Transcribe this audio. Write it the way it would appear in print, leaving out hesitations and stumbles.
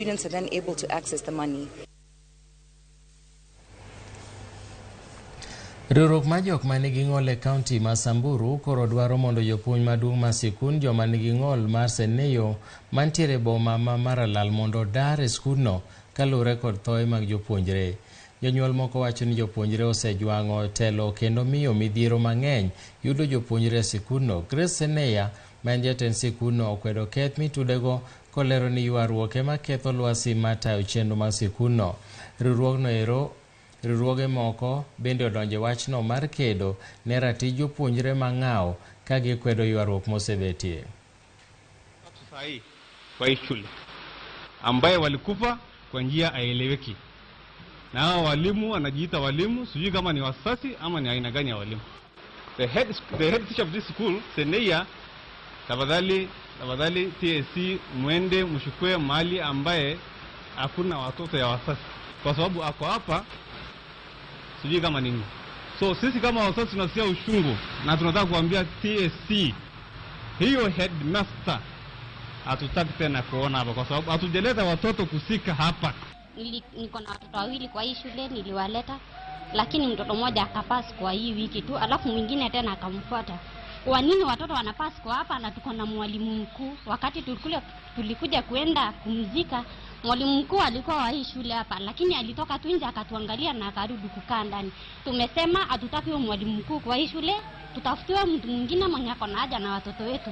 Students are then able to access the money. Riwruok mar jok manigi ng'ol e kaunti ma Samburu koro dwaro mondo jopuonj maduong' mar sikund joma nigi ng'ol mar Seneyo mantiere e boma ma Maralal mondo odar e skundno kaluwore kod thoe mag jopuonjre. Jonyuol moko wacho ni jopuonjre osejwang'o telo kendo miyo midhiero mang'eny yudo jopuonjre e sikundno. Grace Seneya ma en jatend sikundno okwedo keth mitudego kolero ni ywaruok ema ketho lwasi mar tayo chenro mar sikundno. Riwruogno ero riwruoge moko bende odonjo e wachno mar kedo ne ratich jopuonjre mang'aw ka gikwedo ywaruok mosebetie. Sahi kwa hii shule ambaye walikufa kwa njia haieleweki, na hao walimu wanajiita walimu, sijui kama ni wasasi ama ni aina gani ya walimu. The head teacher of this school Seneya, tafadhali tafadhali, TSC mwende mshukue mahali ambaye hakuna watoto ya wasasi, kwa sababu ako hapa sijui kama nini. So sisi kama wasasi tunasikia ushungu na tunataka kuambia TSC hiyo headmaster hatutaki tena kuona hapa, kwa sababu hatujaleta watoto kusika hapa. Niko na watoto wawili kwa hii shule niliwaleta, lakini mtoto mmoja akapass kwa hii wiki tu, alafu mwingine tena akamfuata. Kwa nini watoto wanapass kwa hapa na tuko na mwalimu mkuu? Wakati tulikuja kuenda kumzika, mwalimu mkuu alikuwa wa hii shule hapa, lakini alitoka tu nje akatuangalia na akarudi kukaa ndani. Tumesema hatutaki huyo mwalimu mkuu kwa hii shule, tutafutiwe mtu mwingine mwenye ako na haja na watoto wetu.